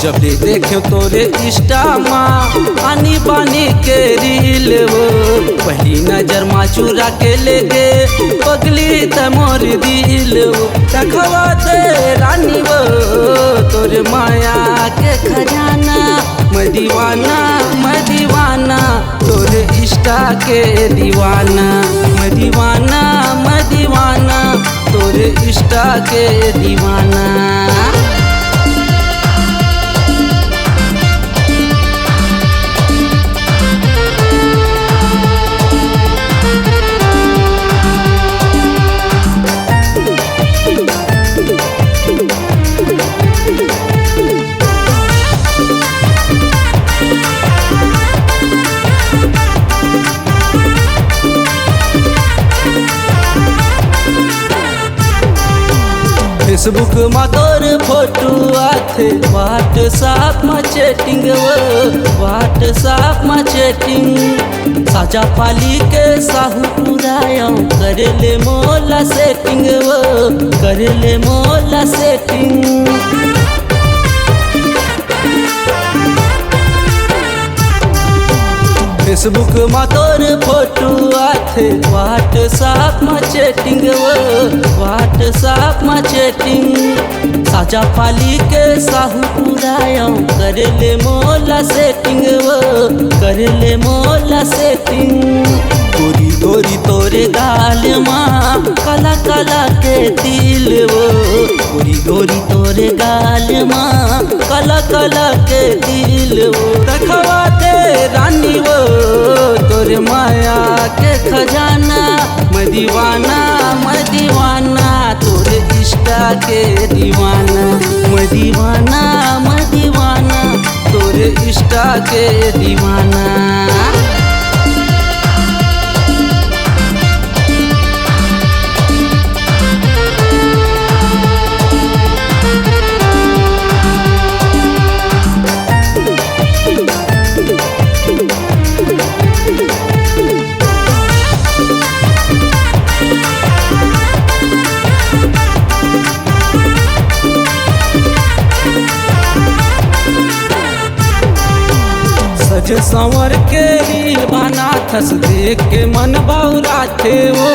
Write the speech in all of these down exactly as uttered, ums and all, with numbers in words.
जब ले देखेंव तोरे Insta मा आनी बानी के reel वो, पहली नजर मा चुरा के ले गे पगली त मोर दिल वो। देखवा दे रानी वो तोरे माया के खजाना, मैं दीवाना, मैं दीवाना, तोरे Insta के दीवाना, मैं दीवाना, मैं दीवाना, तोरे Insta के दीवाना। Facebook मा तोर फोटो आथे, WhatsApp मा chatting वो, WhatsApp मा chatting। साजा पाली के साहू पुरायम, करे ले मोला setting वो, करे ले मोला setting। Facebook मा तोर फोटो आथे, WhatsApp मा chatting वो, WhatsApp मा chatting। साजा पाली के साहू पुरायम, करे ले मोला setting वो, करे ले मोला setting। गोरी गोरी तोरे गाल मा काला काला के तिल वो, गोरी गोरी तोरे गाल मा काला काला के तिल वो। देखवा दे रानी वो तोरे माया के खजाना, मैं दीवाना, मैं दीवाना, तोरे Insta के दीवाना, मैं दीवाना, मैं दीवाना, तोरे Insta के दीवाना। सज संवर के reel बनाथस, देख के मन बौराथे वो,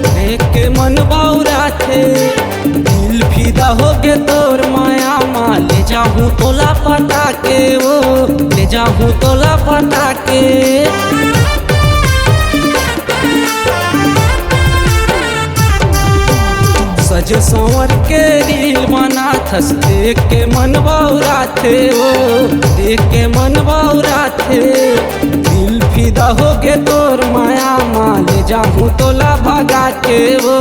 देख के मन बौराथे। दिल फिदा होगे तोर माया मा, ले जाहूँ तोला पटा के वो, ले जाहूँ तोला पटा के। सज संवर के reel बनाथस, देख के मन बौराथे वो, देख के मन बौराथे। दिल फिदा होगे तोर माया मा, ले जाहूँ तोला भगा के वो,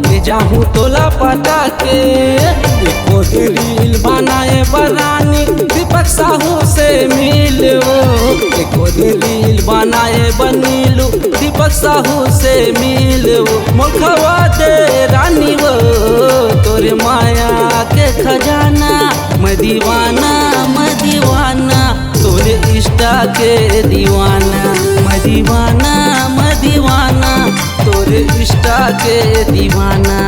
ले जाहूँ तोला पटा के। एको दिन reel बनाए बर रानी दीपक साहू से मिल वो, एको दिन reel बनाए बर नीलू दीपक साहू से मिल वो। मोखवा दे रानी वो तोरे माया के खजाना, मैं दीवाना, मैं दीवाना, तोरे Insta के दीवाना, मैं दीवाना, मैं दीवाना, तोरे Insta के दीवाना।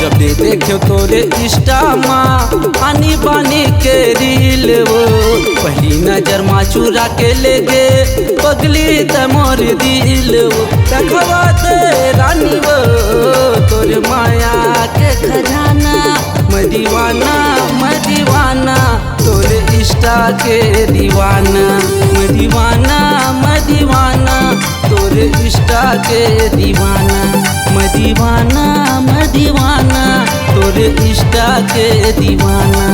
जब ले देखेंव तोरे Insta मा आनी बानी के reel वो, पहली नजर मा चुरा के ले गे पगली त मोर दिल वो। देखवा दे रानी वो तोरे माया के खजाना, मैं दीवाना, मैं दीवाना, तोरे Insta के दीवाना, मैं दीवाना, मैं दीवाना, तोरे Insta के दीवाना, मैं दीवाना, मैं दीवाना, तोरे Insta के दीवाना,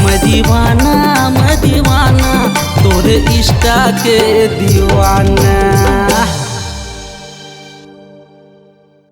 मैं दीवाना, मैं दीवाना, तोरे Insta के दीवाना।